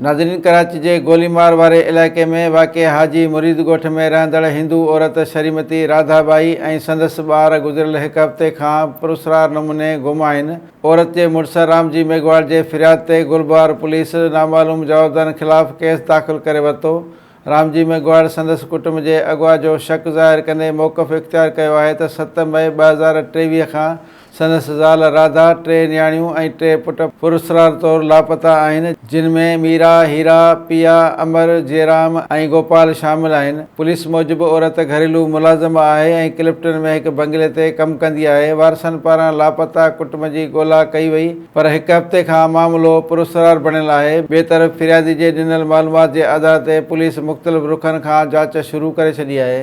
ناظرين ڪراچي جي گوليمار واري علائقي ۾ واقع حاجي مريد ڳوٺ ۾ رهندڙ هندو عورت شريمتي راڌا ٻائي ۽ سندس ٻار گذريل هڪ هفتي کان پراسرار نموني گم آهن. عورت جي مڙس رامجي ميگهواڙ جي فرياد تي گلبهار پوليس نامعلوم جوابدارن خلاف ڪيس داخل ڪري ورتو. رامجي ميگهواڙ سندس ڪٽنب جي اغوا جو شڪ ظاهر ڪندي موقف اختيار ڪيو آهي ته 7 مئي 2023 کان سندس زال راڌا، ٽي نياڻيون ۽ ٽي پٽ پراسرار طور لاپتا آهن، جن ۾ ميرا، هيرا، پيا، امر، جيرام ۽ گوپال شامل آهن. پوليس موجب عورت گهريلو ملازم آهي ۽ ڪلفٽن ۾ هڪ بنگلي تي ڪم ڪندي آهي. وارثن پاران لاپتا ڪٽنب جي ڳولا ڪئي وئي، پر هڪ هفتي کان معاملو پراسرار بڻيل آهي. ٻئي طرف فريادي جي ڏنل معلومات جي آڌار تي پوليس مختلف رخن کان جاچ شروع ڪري ڇڏي آهي.